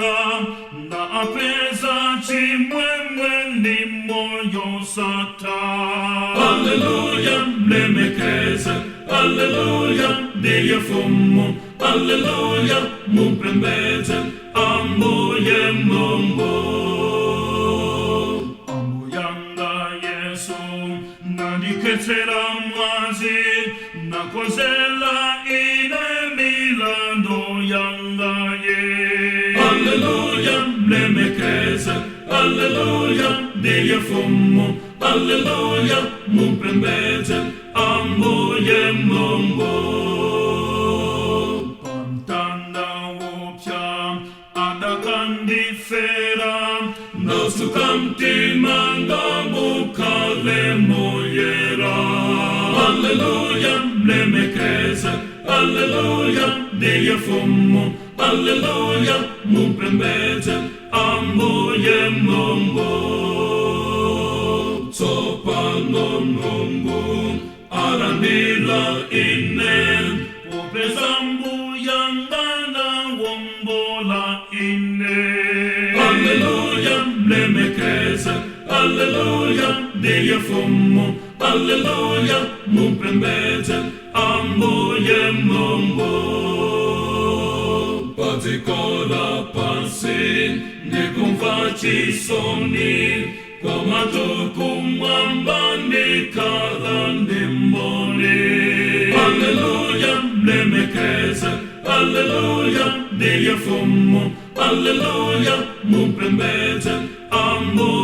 Ndasandulika, ndapeza chimwemwe ndi moyo wosatha. Alleluja, mlemekeze, Alleluja, ndiye mfumu, Alleluja, mumpembedze Ambuye Mulungu. Ambuyanga Yesu anandikhetsera mwazi, nakonzela ine milandu yanga ye. Alleluja, mlemekeze, Alleluja, ndiye mfumu, Alleluja, mumpembedze Ambuye Mulungu. Pamtanda woopsa adakandifera. Natsuka mtima nga mukhale moyera. Alleluja, mlemekeze, Alleluja, ndiye mfumu, Alleluja, mumpembedze Ambuye Mulungu. Tsopano Mulungu alandila ine, popeza mbuyanga nawombola ine. Alleluja, mlemekeze, Alleluja, ndiye mfumu, Alleluja, mumpembedze Ambuye Mulungu. Padziko lapansi ndikumva chisoni, komatu kumwamba ndikhala ndi mboni. Alleluja, mlemekeze, Alleluja, ndiye mfumu, Alleluja, mumpembedze Ambuye.